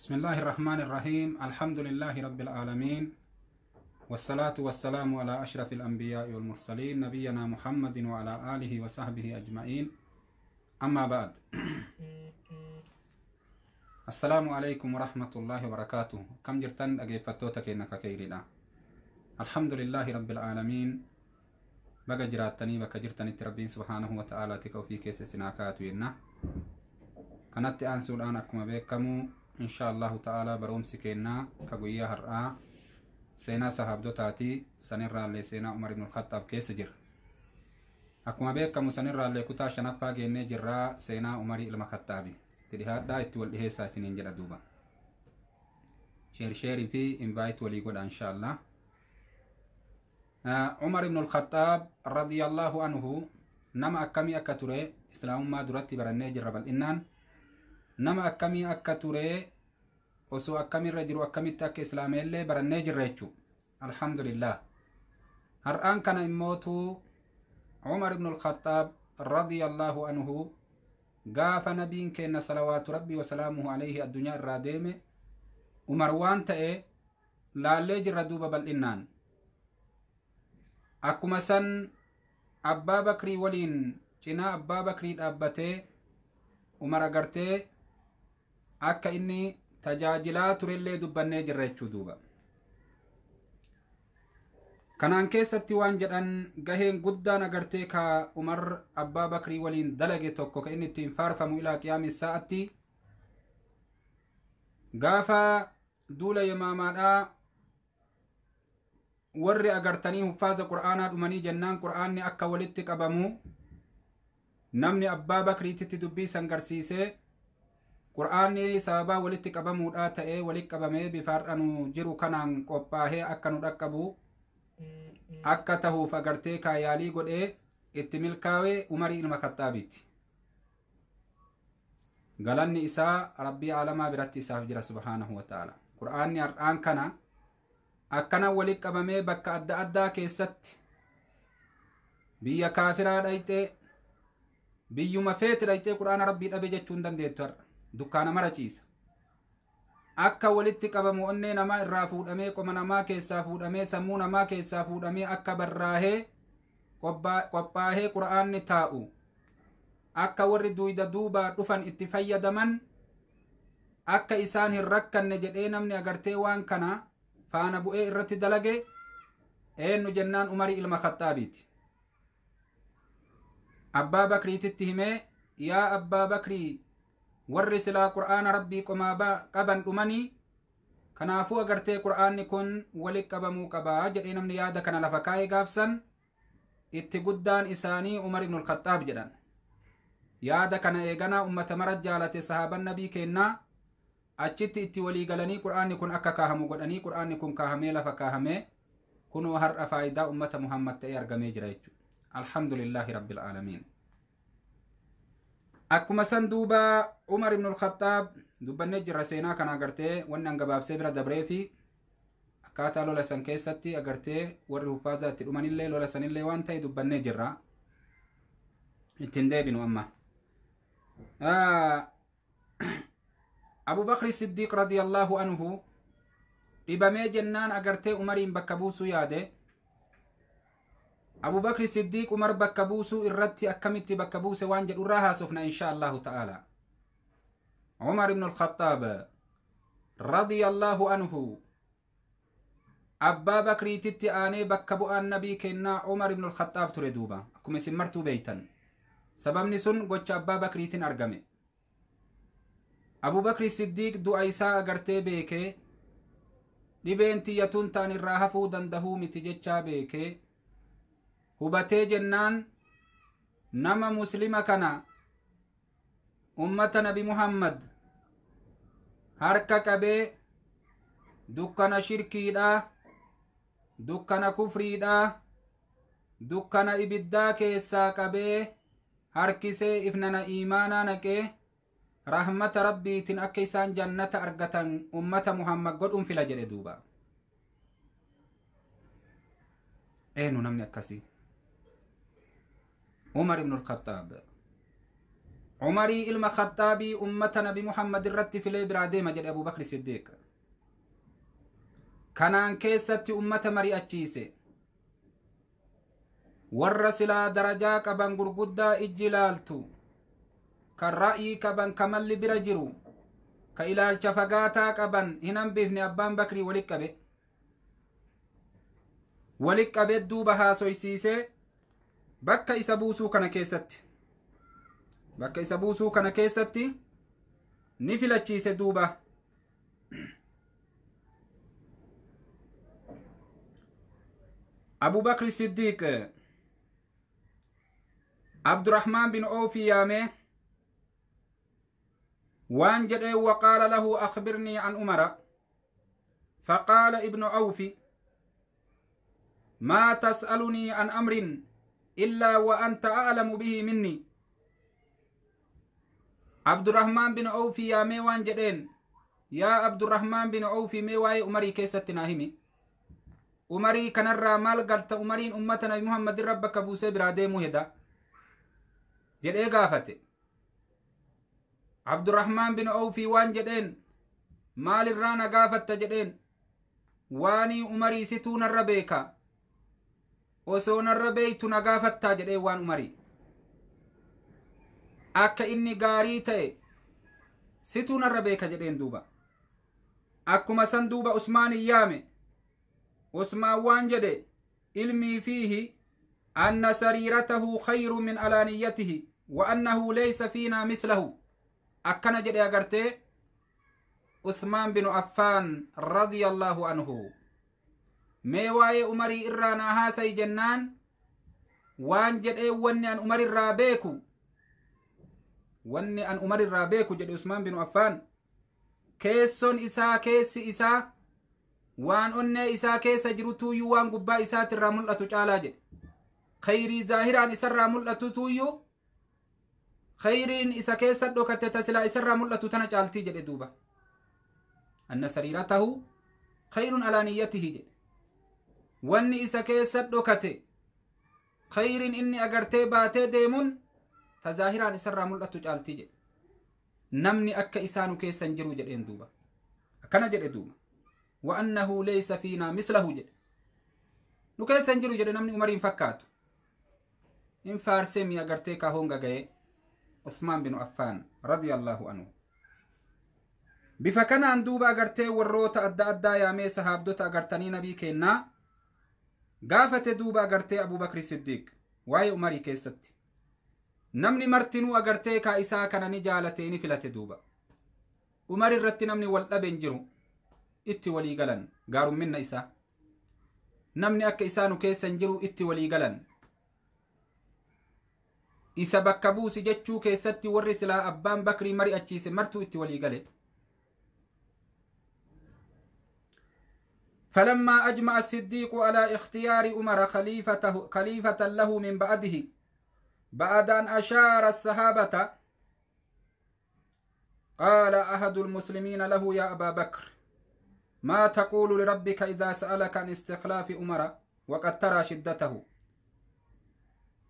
بسم الله الرحمن الرحيم. الحمد لله رب العالمين، والصلاة والسلام على أشرف الأنبياء والمرسلين، نبينا محمد وعلى آله وصحبه أجمعين. أما بعد، السلام عليكم ورحمة الله وبركاته. كم جرتن أجيفتوتا كينك كيرنا. الحمد لله رب العالمين. بقى جراتني بقى جرتني ربين سبحانه وتعالى تكوفي كيس سناكات وينا كانت أنسول أنا كما بكمو إن شاء الله تعالى برومسي كينا كقوية هرآ سينا صحابدو تاتي سنرى اللي سينا عمر بن الخطاب كيس جر أكما بكمو سنرى اللي كتا شنفا جيني جرا سينا عمر الخطابي تلهاد دا اتوال إهسا سنين جل دوبا شير شير في إنفايت ولي قد إن شاء الله. عمر بن الخطاب رضي الله عنه نما أكمي أكتوري إسلام ما درتي برني جرب الإنان نما أكمي أكتوري وسو أكمي رجل أكمي تاك إسلام اللي برني جريتشو الحمد لله. هرآن كان إموتو عمر بن الخطاب رضي الله عنه قاف نبين كأن صلوات ربي وسلامه عليه الدنيا الراديمة ومروان تأي لا لجر دوبا بالإنان akkuma san abbaa bakrii waliin cinaa abbaa bakrii dhaabbatee Umar agartee akka inni tajaajilaa turellee dubbannee jirra jechuu duuba. Kanaan keessatti waan jedhan gaheen guddaan agartee ka Umar abbaa bakrii waliin dalage tokko ka inni ittiin faarfamu ilaa qiyaami sa'atti gaafa duula yemaamaadhaa warri agartanii huffaaza qur'aanaa dhumanii jennaan qur'aanni akka walitti qabamu namni abbaa bakriititti dubbii san garsiisee qur'aanni sababaa walitti qabamuudhaa ta'ee walitti qabamee bifa har'a nu jiru kanaan qophaahee akka nu dhaqqabu akka tahuuf agartee kaayaalii godhee itti milkaa'ee Umarii ilma Khaxaabiiti. Galanni isaa rabbii aalamaa biratti isaaf jira subhaanahu wa ta'ala. Qur'aanni har'aan kana akkana walitti qabamee bakka adda addaa keessatti biyya kaafiraa dhayxee biyyuma feete dhayxee qur'aana rabbii dhabe jechuun dandeettu har'a dukkaana mara ciisa. Akka walitti qabamu onnee namaa irraa fuudhamee qoma namaa keessaa fuudhamee sammuu namaa keessaa fuudhamee akka barraahee qophaahee qur'aanni taa'u akka warri duwida duubaa dhufan itti fayyadaman akka isaan hin rakkanne jedhee namni agartee waan kana faana bu'ee irratti dalage eenyu jennaan Umarii ilma Khaxaabiiti. Abbaa Bakriititti himee yaa Abbaa Bakrii warri silaa qur'aana rabbii qomaa qaban dhumanii kanaafuu agartee qur'aanni kun walitti qabamuu qabaa jedhee namni yaada kana lafa kaa'ee gaafsan itti guddaan isaanii Umar ibn al-Khaxaab jedhan. Yaada kana eeganaa ummata mara jaalate sahaaban nabii kennaa achitti itti walii galanii qur'aanni kun akka kaahamu godhanii qur'aanni kun kaahamee lafa kaahamee kunoo har'a faayidaa ummata Muhammad ta'ee argamee jira jechuudha. Alhamdulillahi rabbil aalamiin. Akkuma san duuba Umar ibn al-Khaxaab dubbannee jirra seenaa kana agartee wanni an gabaabsee bira dabree fi akkaataa lola san keessatti agartee warri huffaazaa itti dhumanillee lola sanillee waan ta'e dubbannee jirra. Ittiin deebinu amma. Abu Bakr Siddiq radiyallahu anhu dhibamee jennaan agartee Umariin bakka buusuu yaade. Abu Bakr Siddiq Umar bakka buusuu irratti akkamitti bakka buuse waan jedhu irraa haasofna insha Allahu ta'ala. Umar ibn al-Khattaab radiyallahu anhu abbaa Bakriititti aanee bakka bu'aan nabii kennaa Umar ibn al-Khattaab ture duuba akkuma isin martuu beeytan. Sababni sun gocha abbaa Bakriitiin argame. Abu Bakr Siddiq du'a isaa agartee beekee dhibeen tiyyatuun ta'an irraa hafuu dandahuu miti jechaa beekee hubatee jennaan nama muslima kana ummata nabi Muhammad harka qabee dukkana shirkiidhaa dukkana kufriidhaa dukkana ibiddaa keessaa qabee harkisee ifnana iimaanaa naqee rahmata rabbiitiin akka isaan jannata argatan ummata Muhammad godhuun fila jedhe duuba. Eenyu namni akkasii? Umar ibn al-Khattaab. Umarii ilma Khaxaabii ummata Nabi Muhammad irratti filee biraa deema jedhe Abubakri Siddiiq. Kanaan keessatti ummata mari'achiise. Warra silaa darajaa qaban gurguddaa ijji ilaaltu, kan ra'ii qaban, ka malli bira jiru, ka ilaalcha fagaataa qaban hin hambifne. Abbaan Bakrii walit qabe. Walit qabe duuba haasoysiisee bakka isa buusuu kana keessatti. Bakka isa buusuu kana keessatti ni filachiise duuba. Abubakri Siddiiq Abdurrahmaan bin Oofi yaamee waan jedhee: waqaala lahu akhbirnii an Umara. Faqaala ibnu Awfi: maa tas'alunii an amrin illaa wa anta a'lamu bihi minni. Abdurrahmaan bin Awfi yaamee waan jedheen: yaa Abdurrahmaan bin Awfi, mee waa'ee Umarii keessatti naa himi. Umarii kanarraa maal galta? Umariin ummata Nabi Muhammad irra bakka buusee biraa deemuu heda jedhee gaafate. Abdurrahmaan bin Awfi waan jedheen: maalirraa na gaafatta jedheen. Waanii Umarii situu narra beeka, osoo narra beeytu na gaafattaa jedheen. Waan Umarii akka inni gaarii ta'e situu narra beeka jedheen duuba. Akkuma san duuba Usmaan yaame. Usmaan waan jedhe: ilmii fiihi anna sariiratahu khayru min alaaniyyatihi wa annahu laysa fiinaa mislahu. Akkana jedhe agartee Usmaan binu Affaan radiyallahu anhu. Mee waa'ee Umarii irraa naa haasayi jennaan, waan jedhee: wanni an Umar irraa beeku, wanni an Umar irraa beeku jedhe Usmaan binu Affaan, keesson isaa, keessi isaa, waan onnee isaa keessa jirutuuyyuu waan gubbaa isaatirraa mul'atu caalaa jedhe. Khayrii zaahiraan isarraa mul'atutuuyyuu khayriin isa keessa dhokate tasilaa isarraa mul'atu tana caaltii jedhe duuba. Anna sariiratahu khayrun alaaniyyatihi jedhe. Wanni isa keessa dhokate, khayriin inni agartee baatee deemuun, ta zaahiraan isarraa mul'atu caaltii jedhe. Namni akka isaanu keessa hin jiru jedheen duuba. Akkana jedhe duuba: wa annahu laysa fiinaa mislahu jedhe. Nu keessa hin jiru jedhe namni Umariin fakkaatu. In faarsee mi agartee kaa honga ga'e Usmaan bin Affaan radiyallahu anhu. Bifa kanaan duuba agartee warroota adda addaa yaamee sahaabdota agartanii nabii kennaa gaafate duuba agartee Abubakri Siddiiq waa'ee Umarii keessatti. Namni martinuu agartee kaa isaa kana ni jaalatee ni filate duuba. Umar irratti namni wal dhabe hin jiru. Itti walii galan gaarumminna isaa. Namni akka isaa nu keessa hin jiru itti walii galan. Isa bakka buusi jechuu keessatti warri silaa abbaan Bakrii mari'achiise martuu itti walii gale. فلما أجمع الصديق على اختيار عمر خليفة له من بعده، بعد أن أشار الصحابة، قال أحد المسلمين له: يا أبا بكر، ما تقول لربك إذا سألك عن استخلاف عمر وقد ترى شدته؟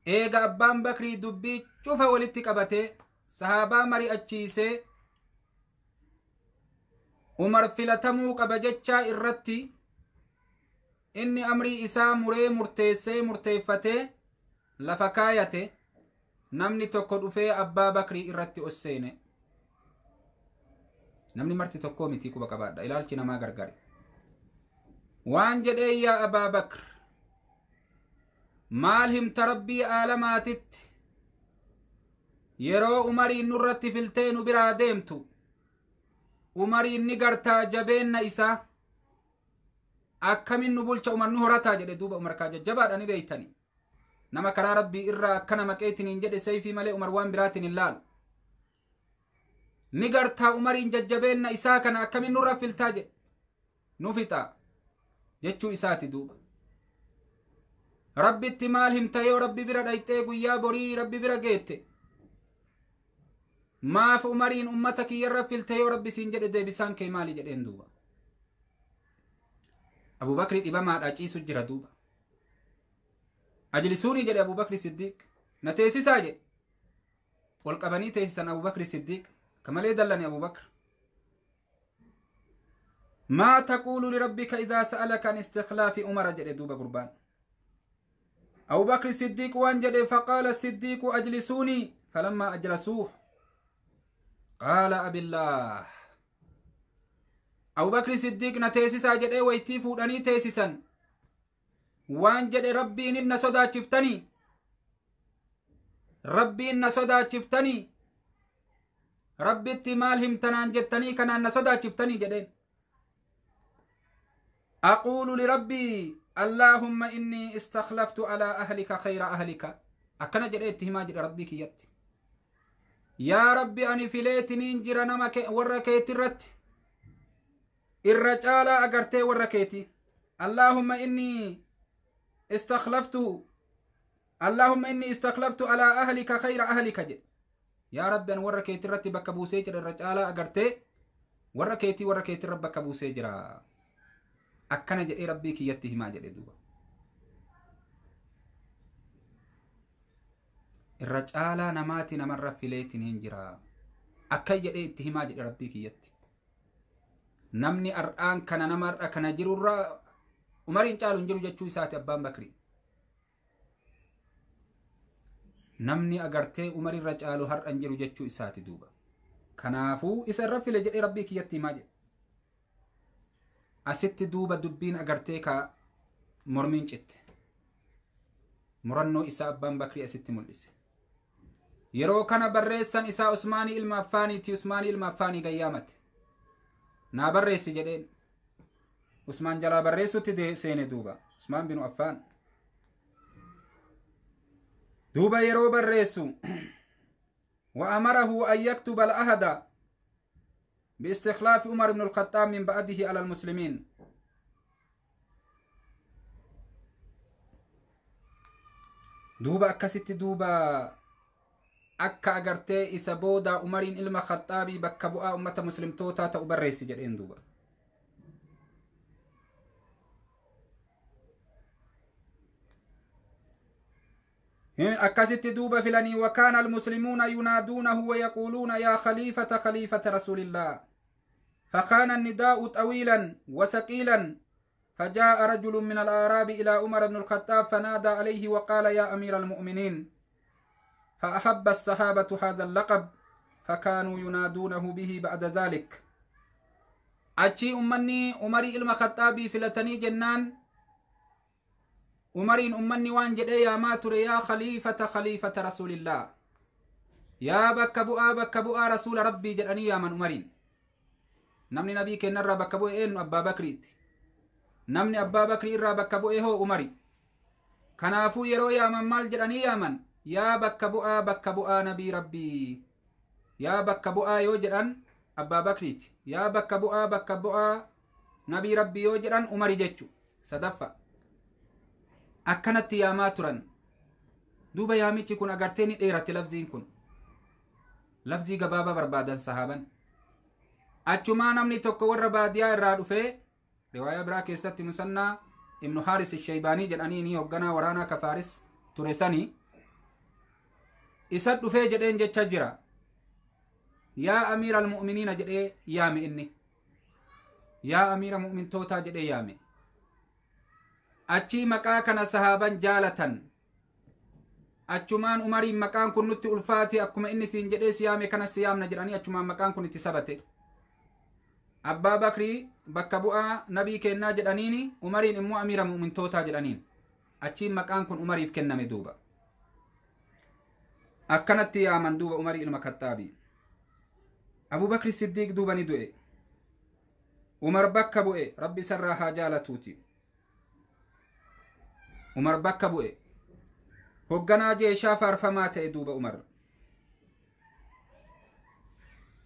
Eega abbaan Bakrii dubbii cufa walitti qabate, sahaabaa mari'achiisee, Umar filatamuu qaba jechaa irratti inni amrii isaa muree murteessee murteeffatee lafa kaayate, namni tokko dhufee abbaa Bakrii irratti os seene. Namni marti tokkoo miti, quba qabaadha, ilaalchi namaa gargare. Waan jedhee: yaa Abbaa Bakr, maal himta Rabbii aalamaatitti yeroo Umariin nurratti filtee nu biraa deemtu? Umariin ni gartaa, jabeenna isaa akkamin nu bulcha? Umar nu horataa jedhe duuba. Umar kaa jajjabaadha ni beeytani. Nama karaa Rabbii irraa akkana maqeetiniin jedhe sayfii malee Umar waan biraatiin hin laalu. Ni gartaa Umariin jajjabeenna isaa kana akkamin nurra filtaa jedhe, nu fixa jechuu isaati duuba. Rabbitti maal himta yoo Rabbi bira dhayxee, guyyaa borii Rabbi bira geette, maaf Umariin ummata kiyyarra filte yoo Rabbi siin jedhe, deebisaan kee maali jedheen duuba. Abubakri dhibamaadha, ciisu jira duuba. Ajlisuunii jedhe Abubakri Siddiiq, na teessisaa jedhe. Ol qabanii teessisan Abubakri Siddiiq kamalee dallani Abubakr. Maa taquulu lirabbika idaa sa'alaka an istikhlaafi Umara jedhe duuba gurbaan. Abubakri Siddiiq waan jedhe faqaala Siddiiqu ajlisuunii falammaa ajlasuuh qaala abillaah. Abubakri Siddiiq na teessisaa jedhee waytii fuudhanii teessisan waan jedhe rabbiin na sodaachiftanii rabbiin na sodaachiftanii rabbitti maal himtanaan jettanii kanaan na sodaachiftanii jedheen. Aquulu lirabbii allaahumma innii istakhlaftu alaa ahlika khayra ahlika akkana jedhee itti himaa jedha rabbii kiyyatti. Yaa rabbi ani fileetiniin jira nama warra keetirratti irra caalaa agartee warra keeti. Allaahumma innii istakhlaftu allaahumma inni istakhlaftu alaa ahlika khayra ahlika jedhe. Yaa rabbi ani warra keetirratti bakka buusee jira irra caalaa agartee warra keetii warra keetirra bakka buusee jira. Akkana jedhee rabbii kiyyatti himaa jedhe duuba. Irra caalaa namaati namarra fileetiniin jira. Akka jedhee itti himaa jedhe rabbii kiyyatti. Namni har'aan kana nama har'a kana jirurra Umariin caalu hin jiru jechuu isaati abbaan Bakri. Namni agartee Umarirra caalu har'a hin jiru jechuu isaati duuba. Kanaafuu isa irra file jedhee rabbii kiyyatti himaa jedhe. Asitti duuba dubbiin agartee ka mormiin citte. Murannoo isaa abbaan Bakrii asitti mul'ise. Yeroo kana barreessan isaa Usmaanii ilma Affaaniiti. Usmaanii ilma Affaanii gayyaamate. Naa barreessi jedheen. Usmaan jalaa barreessutti seene duuba. Usmaan binu Affaan. Duuba yeroo barreessu وأمره أن يكتب العهد باستخلاف عمر بن الخطاب من بعده على المسلمين. دوبا أكست دوبا أكا أغرتي إسا بودا عمرين إلما خطابي بكبؤا أمة مسلم توتا تأبريس جدين دوبا. أكست دوبا فلاني وكان المسلمون ينادونه ويقولون يا خليفة خليفة رسول الله. فكان النداء طويلا وثقيلا فجاء رجل من الأعراب إلى عمر بن الخطاب فنادى عليه وقال يا أمير المؤمنين. فأحب الصحابة هذا اللقب فكانوا ينادونه به بعد ذلك. أتشي أمني عمري إلما خطابي فلتني جنان عمرين أمني وان جدي يا ما تري يا خليفة خليفة رسول الله يا بكبؤا بكبؤا رسول ربي جدني يا من عمرين. نمني نبي كنرى بكبؤ إن أبا بكريت نمني أبا بكري إرى بكبؤ هو عمري. كنافو يرو يا من مال جدني يا من يا بكبؤا بكبؤا نبي ربي يا بكبؤا يوجدن أبا بكريت يا بكبؤا بكبؤا نبي ربي يوجدن عمري جتشو صدفة. Akkanatti yaamaa turan. Duuba yaamichi kun agartee ni dheerate lafziin kun. Lafzii gabaabaa barbaadan sahaaban. Achumaa namni tokko warra baadiyaa irraa dhufee riwaayaa biraa keessatti Musannaa Ibnu Haaris Shaybaanii jedhanii ni hoogganaa waraanaa Kafaaris ture sanii isa dhufee jedheen jecha jira. Yaa amiira almu'miniina jedhee yaame inni. Yaa amiira mu'mintootaa jedhee yaame. Achii maqaa kana sahaaban jaalatan. Achumaan Umariin maqaan kun nutti ulfaate akkuma inni siin jedhee siyaame kana siyaamna jedhanii achumaan maqaan kun itti sabate. Abbaa Bakrii bakka bu'aa nabii kennaa jedhaniini Umariin immoo amiira mu'mintootaa jedhaniin. Achiin maqaan kun Umariif kenname duuba. Akkanatti yaaman duuba Umarii ilma Kaxxaabii. Abubakri Siddiiq duuba ni du'e. Umar bakka bu'e rabbi isarraa haa jaalatuuti. Umar bakka bu'e. Hogganaa jeeshaa faarfamaa ta'e duuba Umar.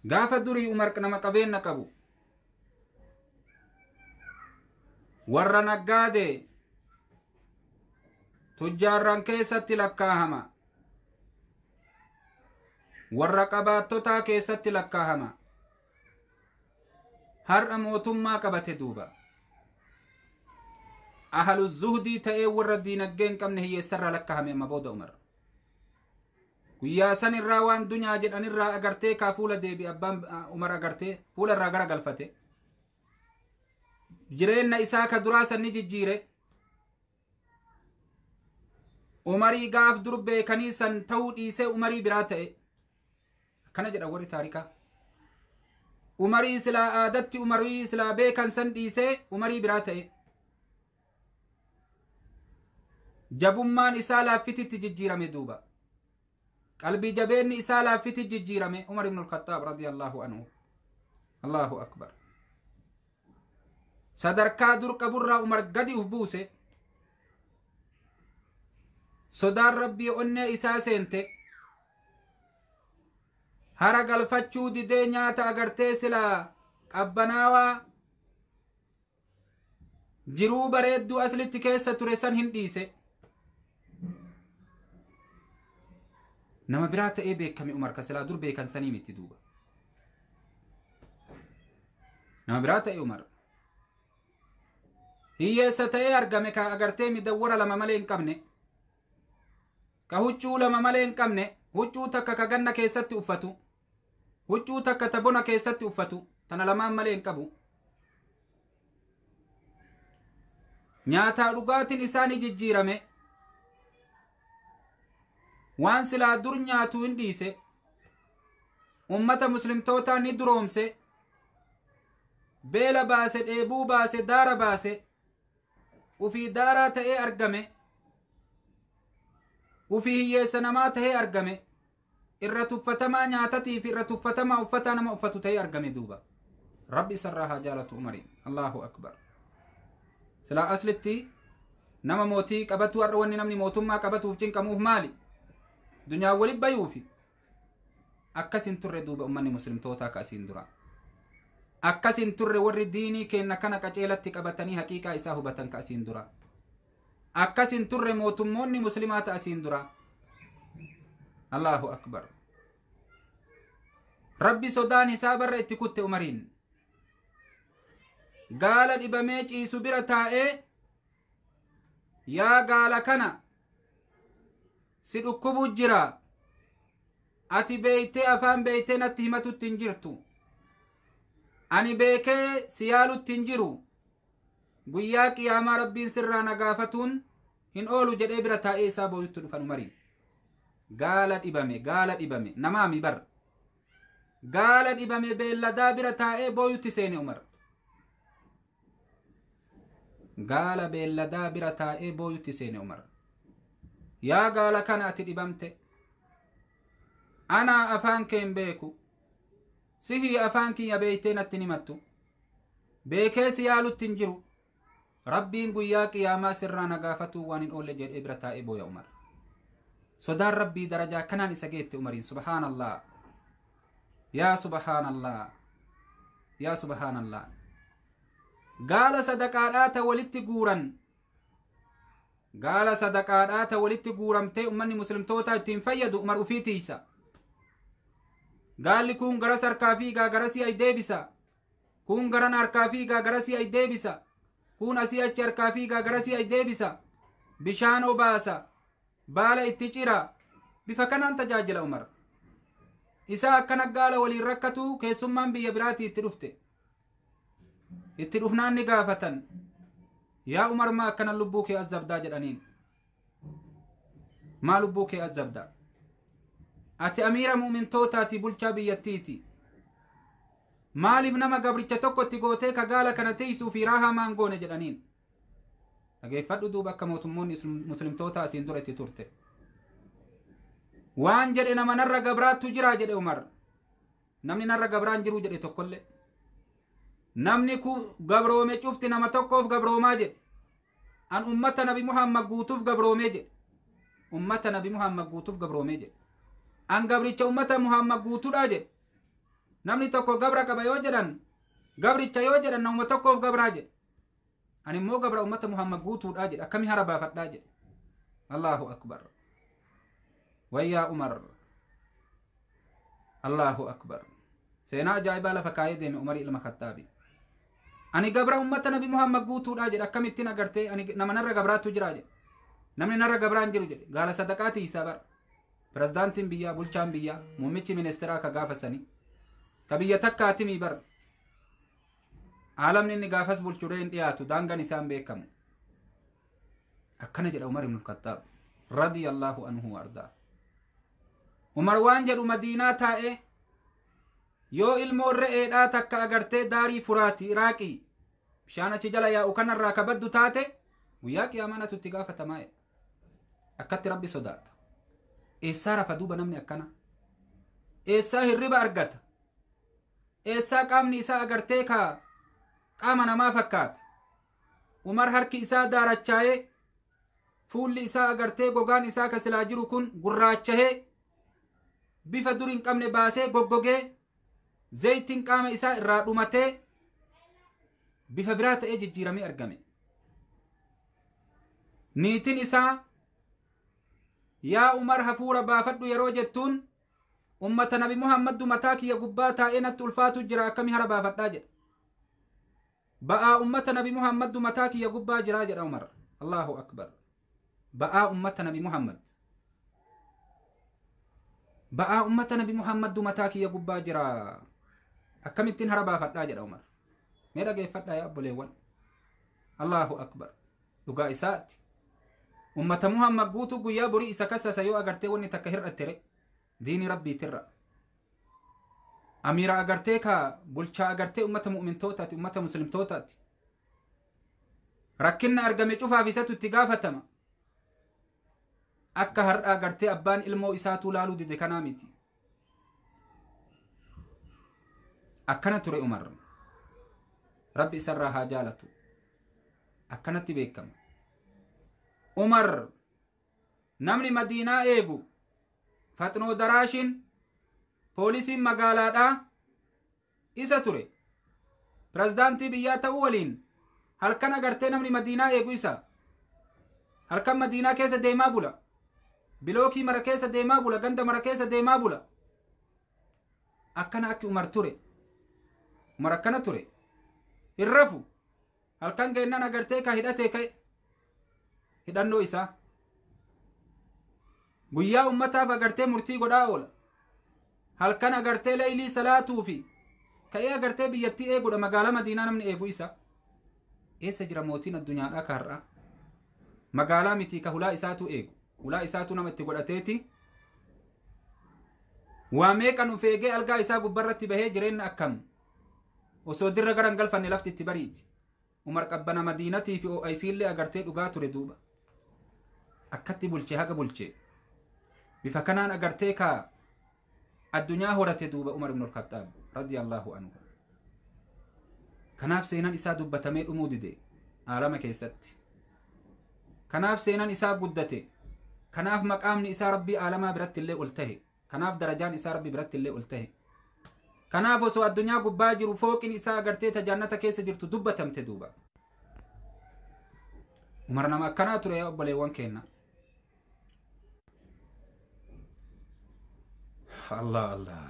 Gaafa durii Umar nama qabeenna qabu. Warra naggaade tujjaarran keessatti lakkaahama. Warra qabaattotaa keessatti lakkaahama. Har'a mootummaa qabate duuba. Ahlu zuhdii ta'ee warra diinaggee hin qabne hiyyeessarraa lakkaahame amma booda Umar. Guyyaa san irraa waan dunyaa jedhanirraa agartee kaa fuula deebi abbaan Umar agartee fuula irraa gara galfate. Jireenya isaa ka duraa san ni jijjiire. Umarii gaaf dur beekanii san ta'uu dhiisee Umarii biraa ta'e. Akkana jedha warri taarikaa. Umarii silaa aadatti Umarii silaa beekan san dhiisee Umarii biraa ta'e. Jabummaan isaa laaffititti jijjiirame duuba. Qalbii jabeenni isaa laaffiti jijjiirame Umar ibn al-Khattaab radiyallahu anhu. Allahu akbar. Sadarkaa dur qaburraa Umar gadi uf buuse. Sodaan Rabbii onnee isaa seente. Hara galfachuu didee nyaata agartee silaa qabbanaawaa jiruu bareedduu aslitti keessa ture san hin dhiise. Nama biraa ta'ee beekame Umar ka silaa dur beekan sanii miti duuba. Nama biraa ta'e Umar. Hiyyeessa ta'ee argame ka agartee midawwara lama malee hin qabne. Ka huccuu lama malee hin qabne. Huccuu takka ka ganna keessatti uffatu. Huccuu takka ta bona keessatti uffatu. Tana lamaan malee hin qabu. Nyaataa dhugaatiin isaanii jijjiirame. Waan silaa dur nyaatu hin dhiise. Ummata muslimtootaa ni duroomse. Beela baase, dheebuu baase, daara baase. Ufii daaraa ta'ee argame. Ufii hiyyeessa namaa ta'ee argame. Irra tuffatamaa nyaatatii fi irra tuffatamaa uffataa nama uffatu ta'ee argame duuba. Rabbi isarraa haa jaalatu Umariin. Allahu akbar. Silaa aslitti nama mootii qabatu har'a wanni namni mootummaa qabatuuf cinqamuuf maali? Dunyaa wali bayuufi. Akkas hin turre duuba ummanni muslimtootaa ka asiin dura. Akkas hin turre warri diinii keenna kana qaceelatti qabatanii haqiiqaa isaa hubatan ka asiin dura. Akkas hin turre mootummoonni muslimaa ta asiin dura. Allahu akbar. Rabbi sodaan isaa barra itti kutte Umariin. Gaala dhibamee ciisu bira taa'ee yaa gaala kana si dhukkubu jira. Ati beeytee afaan beeytee natti himatutti hin jirtu. Ani beekee si yaalutti hin jiru. Guyyaa qiyaamaa Rabbiin sirraa na gaafatuun hin oolu jedhee bira taa'ee isaa booyutti dhufan Umariin. Gaala dhibame, gaala dhibame, namaami bar. Gaala dhibame beelladaa bira taa'ee booyutti seene Umar. Gaala beelladaa bira taa'ee booyutti seene Umar. Yaa gaala kana ati dhibamte. Anaa afaan kee hin beeku. Sihii afaan kiyya beeytee natti himattu. Beekee si yaalutti hin jiru. Rabbiin guyyaa qiyaamaa sirraa na gaafatuu waan hin oolle jedhee bira taa'ee booya Umar. Sodaan Rabbii darajaa kanaan isa geette Umariin. Subhaanallah. Yaa subhaanallah. Yaa subhaanallah. Gaala sadaqaadhaa ta walitti guuran. Gaala sadaqaadhaa ta walitti guuramtee ummanni muslimtootaa ittiin fayyadu Umar ufii tiisa. Gaalli kun garas harkaa fiigaa garasii ay deebisa. Kun garan harkaa fiigaa garasii ay deebisa. Kun asii achi harkaa fiigaa garasii ay deebisa. Bishaan obaasa. Baala itti cira. Bifa kanaan tajaajila Umar. Isaa akkana gaala waliin rakkatu keessummaan biyya biraatii itti dhufte. Itti dhufnaan ni gaafatan. Yaa Umar maa akkana lubbuu kee azabdaa jedhaniin. Maa lubbuu kee azabdaa? Ati amiira mu'mintootaati bulchaa biyyattiiti. Maaliif nama gabricha tokkotti gootee ka gaala kana tiisuu fi raahaa maan goone jedhaniin. Dhageeffadhu duuba akka mootummoonni muslimtoota asiin dura itti turte. Waan jedhe nama narra gabraattu jira jedhe Umar. Namni narra gabraan jiru jedhe tokkollee. Namni ku gabroome cufti nama tokkoof gabroomaa jedhe. An ummata Nabi Muhammad guutuuf gabroomee jedhe. Ummata Nabi Muhammad guutuuf gabroomee jedhe. An gabricha ummata Muhammad guutuudha jedhe. Namni tokko gabra qaba yoo jedhan gabricha yoo jedhan nama tokkoof gabraa jedhe. Ani immoo gabra ummata Muhammad guutuudha jedhe. Akkami hara baafadhaa jedhe. Allahu akbar. Wayyaa Umar. Allahu akbar. Seenaa ajaa'ibaa lafa kaayee deeme Umarii ilma Khattaabi. Ani gabra ummata Nabi Muhammad guutuudha jedhe. Akkamittiin agartee ani nama narra gabraatu jira jedhe. Namni narra gabraan jiru jedhe. Gaala sadaqaatii isaa bara. Pirezidaantiin biyyaa, bulchaan biyyaa, muummichi ministeeraa ka gaafasanii ka biyya takkaatimii bar aalamni inni gaafas bulchuree hin dhiyaatu, daangaan isaan beekamu. Akkana jedha Umar ibn Khattaab radiyallahu anhu wa ardaa. Umar waan jedhu Madiinaa taa'ee yoo ilmoon re'eedhaa takka agartee daarii Furaati Iraaqii bishaan achi jala yaa'u kanarraa ka baddu taate, guyyaa qiyaamaa natu itti gaafatamaa jedha. Akkatti Rabbi sodaata. Eessaa rafa duuba namni akkana? Eessaa hirriba argata? Eessaa qaamni isaa agartee ka qaama namaa fakkaata? Umar harki isaa daarachaa'ee, fuulli isaa agartee gogaan isaa ka silaa jiru kun gurraachahee, bifa dur hin qabne baasee goggogee, zaytiin qaama isaa irraa dhumatee, bifa biraa ta'ee jijjiiramee argame. Niitiin isaa yaa Umar hafuura baafadhu yeroo jettuun, ummata Nabi Muhammaddu mataa kiyya gubbaa taa'ee natti ulfaatu jira, akkami hara baafadhaa jedha. Ba'aa ummata Nabi Muhammaddu mataa kiyya gubbaa jiraa jedha Umar. Allahu akbar. Ba'aa ummata Nabi Muhammad. Ba'aa ummata Nabi Muhammaddu mataa kiyya gubbaa jira. Akkamittiin hara baafadhaa jedha Umar. Mee dhageeffadhaa yaa obboleewwan. Allahu akbar. Dhugaa isaati. Ummata Muhammad guutuu guyyaa borii isa kassasa yoo agartee wanni takka hir'attere diini Rabbiitirra. Amiira agartee ka bulchaa agartee ummata mu'mintootaati, ummata muslimtootaati. Rakkinna argame cufaaf isatu itti gaafatama. Akka har'a agartee abbaan ilmoo isaatuu laaluu dide kanaa miti. Akkana ture Umar. Rabbi isarraa haa jaalatu. Akkanatti beekama. Umar namni Madiinaa eegu, Faxnoo Daraashin, poolisiin magaalaadhaa isa ture. Pirezidaantii biyyaa ta'uu waliin halkan agartee namni Madiinaa eegu isa. Halkan Madiinaa keessa deemaa bula. Bilookii mara keessa deemaa bula. Ganda mara keessa deemaa bula. Akkana akki Umar ture. Umar akkana ture. Hin rafu. Halkan geennan agartee ka hidhatee ka'e. Hidhannoo isaa. Guyyaa ummataaf agartee murtii godhaa oola. Halkan agartee leeylii salaatuu fi ka'ee agartee biyyattii eeguudha, magaalaa Madiinaa namni eegu isa. Eessa jira mootiin addunyaadhaa ka har'aa? Magaalaa miti ka hulaa isaatu eegu. Hulaa isaatu nama itti godhateeti. Waa meeqan uf eegee algaa isaa gubbarratti bahee jireenya akkam. Osoo dirra gara hin galfanne lafti itti bariiti. Umar qabbana Madiinatii fi OIC agartee dhugaa ture duuba. Akkatti bulchee haga bulchee. Bifa kanaan agartee ka addunyaa horate duuba Umar ibn al-Khattaab radiyallahu anhu. Kanaaf seenaan isaa dubbatamee dhumuu dide aalama keessatti. Kanaaf seenaan isaa guddate. Kanaaf maqaamni isaa Rabbii aalamaa biratti illee ol tahe. Kanaaf darajaan isaa Rabbi biratti illee ol tahe. Kanaaf osoo addunyaa gubbaa jiru fooqin isaa agartee tajaannata keessa jirtu dubbatamte duuba. Umar nama akkanaa ture yaa obboleewwan keenna. Allah Allah.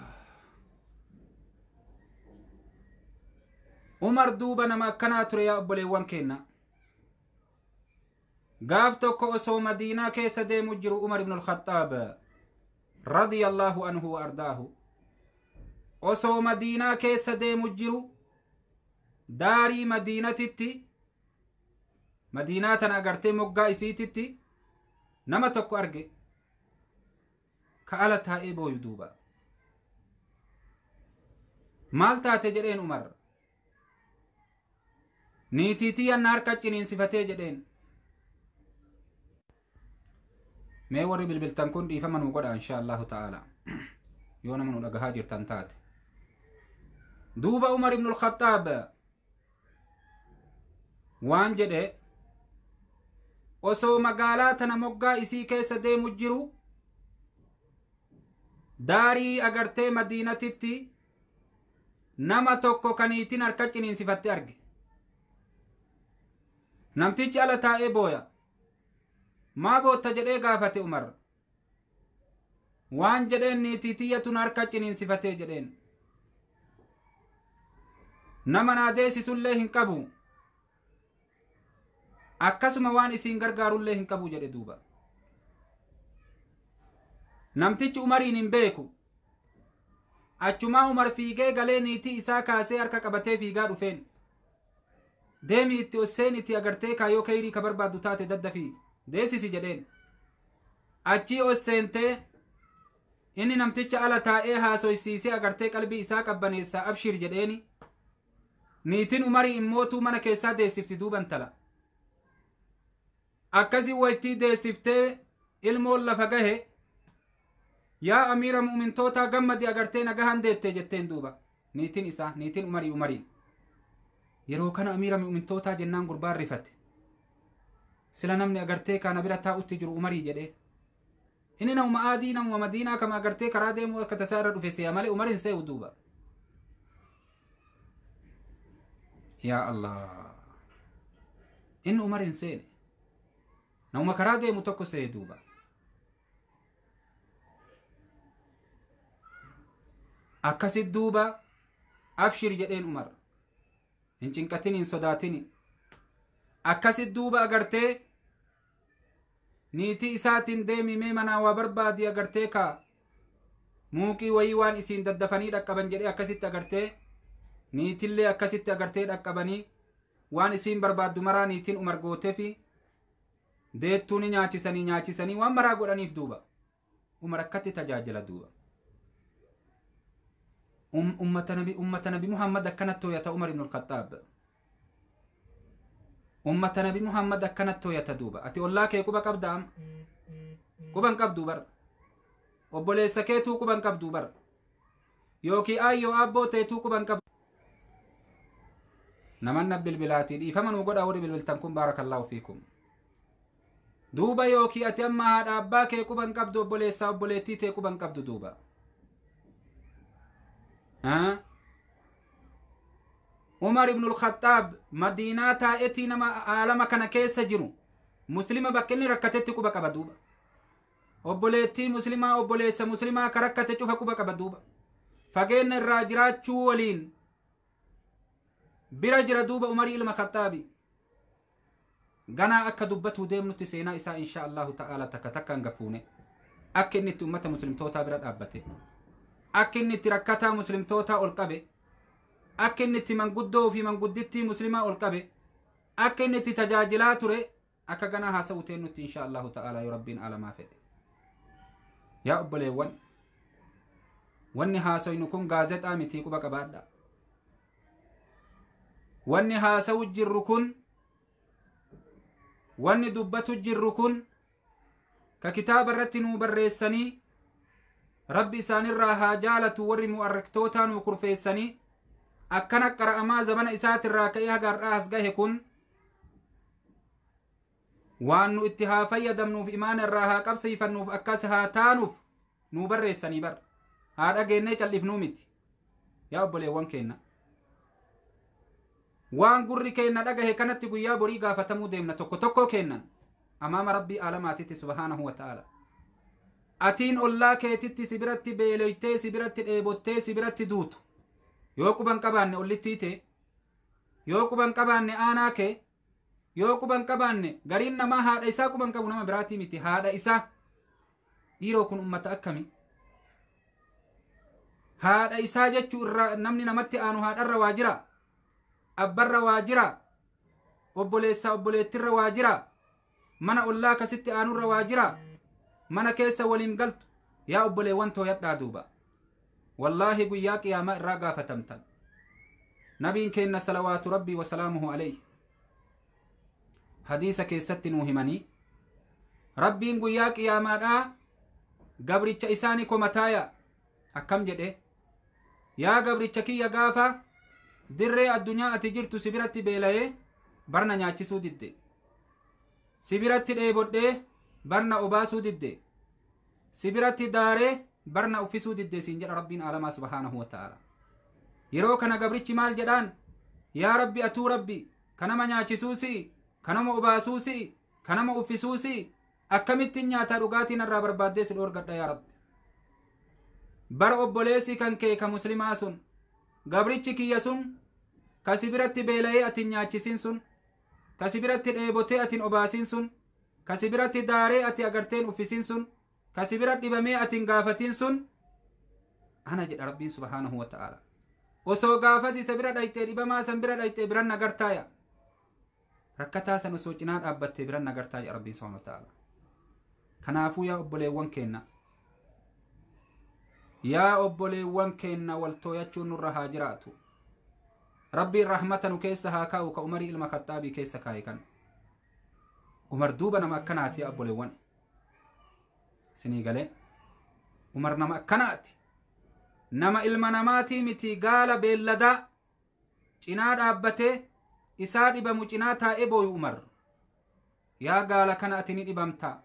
Umar duuba nama akkanaa ture yaa obboleewwan keenna. Gaaf tokko osoo Madiinaa keessa deemu jiru Umar ibn al-Khattaab radiyallahu anhu wa ardaahu. Osoo Madiinaa keessa deemu jiru daarii Madiinatitti, Madiinaa tana agartee moggaa isiititti nama tokko arge ka ala taa'ee booyu duuba. Maal taate jedheen Umar. Niitiitii yanna harka ciniinsifatee jedheen. Mee warri bilbiltan kun dhiifama nuu godha insha Allahu ta'ala. Yoo nama nu dhagahaa jirtan taate. Duuba Umar ibn al-Khattaab waan jedhe, osoo magaalaa tana moggaa isii keessa deemu jiru daarii agartee Madiinatitti nama tokko kaniitiin harka ciniinsifatte arge. Namtichi ala taa'ee booya. Maa bootta jedhee gaafate Umar. Waan jedheen niitii tiyyatun harka ciniinsifatee jedheen. Nama naa deessisullee hin qabu. Akkasuma waan isiin gargaarullee hin qabu jedhe duuba. Namtichi Umariin hin beeku. Achumaa Umar fiigee galee niitii isaa kaasee harka qabatee fiigaa dhufeen. Deemi itti osseen itti agartee kaayoo kayrii ka barbaaddu taate daddafii deessisi jedheen. Achii osseentee inni namticha ala taa'ee haasoysiisee agartee qalbii isaa qabbaneessaa abshir jedheeni. Niitiin Umarii immootuu mana keessaa deessifti duuban tala. Akkasii waytii deessiftee ilmoon lafa gahe yaa amiira mu'mintootaa gammadi agartee nagahan deette jetteen duuba. Niitiin isaa niitiin Umarii Umariin. Yeroo kana amiira mu'mintootaa jennaan gurbaan rifate. Sila namni agartee kana bira taa'utti jiru Umarii jedhee. Inni nama adii nama Madiinaa kama agartee karaa deemuu akka tasaa irra dhufe se'a malee Umariin se'u duuba. Yaa Allah. Inni Umariin seene. Nama karaa deemu tokko se'e duuba. Akkasit duuba abshir jedheen Umar. Hin cinqatin hin sodaatini. Akkasit duuba agartee niitii isaatiin deemimee manaa waa barbaadi agartee kaa muuqii wayii waan isiin daddafanii dhaqqaban jedhee akkasitti agartee niitillee akkasitti agartee dhaqqabanii waan isiin barbaaddu maraa niitiin Umar gootee fi deettuu ni nyaachisanii nyaachisanii waan maraa godhaniif duuba. Umar akkatti tajaajila duuba. Ummata nabi Muhammad akkanatti hooyata Umar ibn al-Khattaab. Ummata nabi Muhammad akkanatti hooyata duuba. Ati ollaa kee quba qabda amma? Quba hin qabdu bar. Obboleessa keetuu quba hin qabdu bar. Yookiin aayyoo aabboo teetuu quba hin qabdu. Namanna bilbilaatii dhiifama nuu godhaa warri bilbiltan kun baarakallaahu fiikum. Duuba yookiin ati amma haadha abbaa kee quba hin qabdu obboleessaa obboleettii tee quba hin qabdu duuba. Umar ibn al-Khattaab Madiinaa taa'etii nama aalama kana keessa jiru muslima bakka inni rakkatetti quba qaba duuba. Obboleettii muslimaa obboleessa muslimaa ka rakkate cufa quba qaba duuba. Fageenya irraa jiraachuu waliin bira jira duuba Umarii ilma Khattaabi. Ganaa akka dubbatuu deemnutti seenaa isaa insha Allahu ta'ala takka takkaan gafuune akka inni itti ummata muslimtootaa bira dhaabbate. Akka inni itti rakkataa muslimtootaa ol qabe. Akka inni itti manguddoo fi manguddittii muslimaa ol qabe. Akka inni itti tajaajilaa ture akka ganaa haasa'u teennutti insha Allahu ta'ala yoo rabbiin alamaa fedhe. Yaa obboleewwan wanni haasoynu kun gaazexaa mitii quba qabaadha. Wanni haasa'u jirru kun wanni dubbatu jirru kun ka kitaaba irratti nuu barreessanii rabbi isaanirraa haa jaalatu warri mu'arriktootaa nuu kurfeessanii akkana qara'amaa zamana isaatirraa ka'ee haga har'aa as gahe kun waan nu itti haa fayyadamnuuf imaana irraa haa qabsiifannuuf akkas haa taanuuf nuu barreessanii bar haa dhageennee callifnuu miti. Yaa obboleewwan keenna waan gurri keenna dhagahe kanatti guyyaa borii gaafatamuu deemna tokko tokko kennan amaama rabbii aalamaatitti subhaanahu wa ta'ala. Atiin ollaa keetitti si biratti beeloytee si biratti dheebottee si biratti duutu yoo quban qabaanne ollittii tee yoo quban qabaanne aanaa kee yoo quban qabaanne gariin namaa haadha isaa quban qabu nama biraatii miti haadha isaa dhiiroo kun ummata akkami haadha isaa jechuu irraa namni namatti aanu haadharra waa jira abbarra waa jira obboleessaa obboleettirra waa jira mana ollaa kasitti aanurra waa jira mana keessa waliin galtu yaa obboleewwan tooyadhaa duuba. Wallaahi guyyaa qiyaamaa irraa gaafatamtan. Nabiin keenna salawaatu rabbii wasalaamuhu alayhi hadiisa keessatti nuu himanii rabbiin guyyaa qiyaamaadhaa gabricha isaani komataaya akkam jedhe yaa gabricha kiyya gaafa dirree addunyaa ati jirtu si biratti beela'ee barna nyaachisuu didde si biratti dheebodhee barna obaasuu didde si biratti daaree barna uffisuu didde siin jedha rabbiin aalamaa subhaanahu wa ta'ala. Yeroo kana gabrichi maal jedhaan yaa rabbi atuu rabbi kanama nyaachisuusi kanama obaasuusi kanama uffisuusi akkamittiin nyaataa dhugaatiin irraa barbaaddee si dhoorgadha yaa rabbi. Bara obboleessi kan kee ka muslimaa sun gabrichi kiyya sun ka si biratti beela'ee atin nyaachisiin sun ka si biratti dheebotee atin obaasiin sun ka si biratti daaree ati agarteen uffisiin sun Kasi bira dhibamee ati hin gaafatin sun ana jedha Rabbiin subhaanahu wa ta'ala. Osoo gaafas isa bira dhayxee dhibamaa san bira dhayxee biran nagartaaya. Rakkataa san osoo cinaa dhaabbattee biran nagartaaya Rabbiin subhaanahu wa ta'ala. Kanaafuu yaa obboleewwan keenna. Yaa obboleewwan keenna wal tooyachuun nurra haa jiraatu. Rabbiin rahmata nu keessa haa kaa'u ka Umarii ilma Khaxxaabii keessa kaa'e kan. Umar duuba nama akkanaati yaa obboleewwan. Isinii galee. Umar nama akkanaati. Nama ilma namaatii miti gaala beelladaa cinaa dhaabbatee isaa dhibamu cinaa taa'ee booyu Umar. Yaa gaala kana ati ni dhibamta.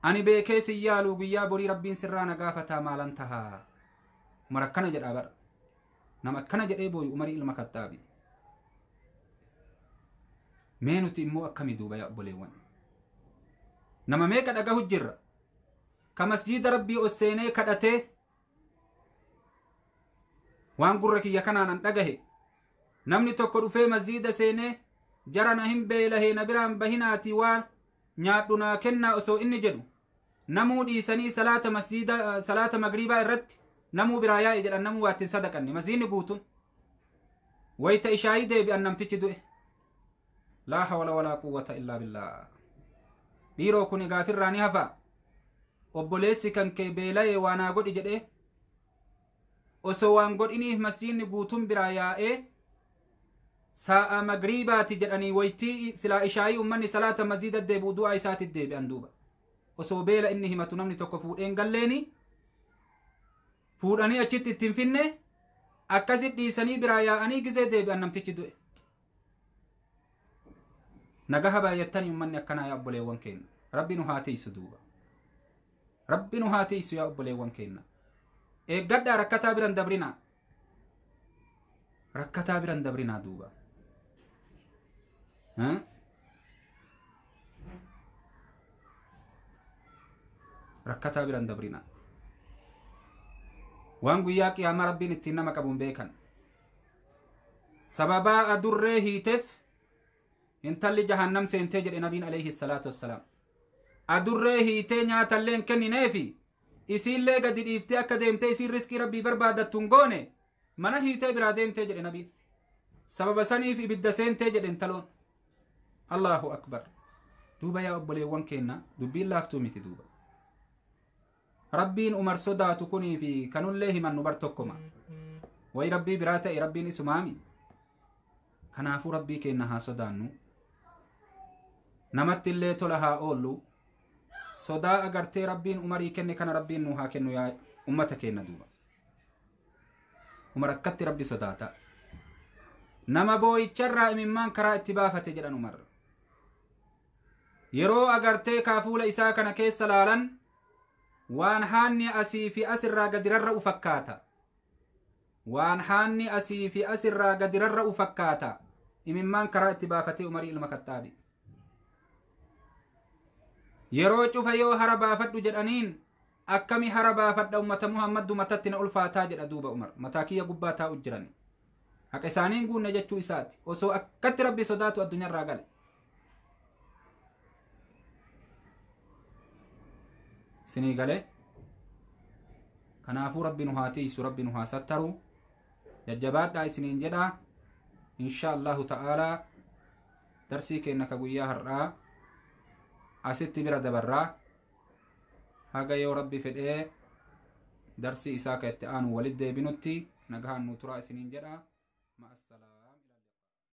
Ani beekee sin yaaluu guyyaa borii Rabbiin sirraa na gaafataa maalan tahaa. Umar akkana jedhaa bara. Nama akkana jedhee booyu Umarii ilma Khaxxaabi. Mee nuti immoo akkami duuba yaa obboleewwan. Nama meeqa dhagahu jirra. Ka masjiida Rabbii ol seenee kadhatee waan gurra kiyya kanaan an dhagahe. Namni tokko dhufee masjiida seenee jara na hin beelahee na biraan bahinaatii waan nyaadhu naa kennaa osoo inni jedhu. Namuu dhiisanii salaata masjiida salaata magriibaa irratti namuu biraa yaa'e jedhan namuu waa ittiin sadaqanne masjiidni guutuun. Wayita ishaayii deebi'an namtichi du'e. Laa hawla walaa quwwata illaa billaa. Dhiiroo kun gaafirraa ni hafa. Obboleessi kan kee beela'ee waa naa godhi jedhee osoo waan godhiniif masjiidni guutuun biraa yaa'ee saa'a magriibaati jedhanii waytii silaa ishaayii ummanni salaata masjiida deebi'u du'aa isaatti deebi'an duuba. Osoo beela inni himatu namni tokko fuudheen galleeni fuudhanii achitti ittiin finne akkasit dhiisanii biraa yaa'anii gizee deebi'an namtichi du'e. Nagaha baay'attanii ummanni akkanaa yaa obboleewwan keenya. Rabbi nu haa tiisu duuba. Rabbi nu haa tiisu yaa obboleewwan keenya. Eeggadhaa rakkataa biran dabrinaa. Rakkataa biran dabrinaa duuba. Rakkataa biran dabrinaa. Waan guyyaa qiyaamaa Rabbiin ittiin nama qabuun beekan. Sababaa adurree hiiteef intalli jahannam seentee jedhe nabiin alayhi salaatu wassalaam. Adurree hiitee nyaatallee hin kennineefi isiillee gadi dhiiftee akka deemtee isiin riskii Rabbii barbaadattu hin goone mana hiitee biraa deemtee jedhe nabiin. Sababa saniif ibidda seentee jedhe intaloon. Allahu akbar. Duuba yaa obboleewwan keenna dubbiin laaftuu miti duuba. Rabbiin Umar sodaatu kunii fi kanullee himannu bar tokkoma. Wayi Rabbii biraa ta'e Rabbiin isumaami. Kanaafuu Rabbii keenna haa sodaannu. Namatti illee tola haa oollu. Sodaa agartee Rabbiin Umarii kenne kana Rabbiin nu haa kennu yaa ummata keenna duuba. Umar akkatti Rabbi sodaata. Nama boo'icharraa imimmaan karaa itti baafate jedhan Umar. Yeroo agartee kaafuula isaa kana keessa laalan waan haanni asii fi asirraa gadi rarra'u fakkaata. Waan haanni asii fi asirraa gadi rarra'u fakkaata. Imimmaan karaa itti baafatee Umarii ilma Khaxxaabi. Yeroo cufa yoo hara baafadhu jedhaniin akkami hara baafadha ummata Muhammaddu matatti na ulfaataa jedha duuba Umar. Mataa kiyya gubbaa taa'u jiran. Haqa isaaniin guunne jechuu isaati. Osoo akkatti Rabbi sodaatu addunyaarraa gale. Isinii galee. Kanaafuu Rabbi nu haa tiisu, Rabbi nu haa sattaru. Jajjabaadhaa isiniin jedha. Insha Allahu ta'aalaa darsii keenna ka guyyaa har'aa asitti bira dabarraa. Haga yoo Rabbi fedhee darsii isaa ka itti aanu walitti deebinutti nagahaan nu turaa isiniin jedha.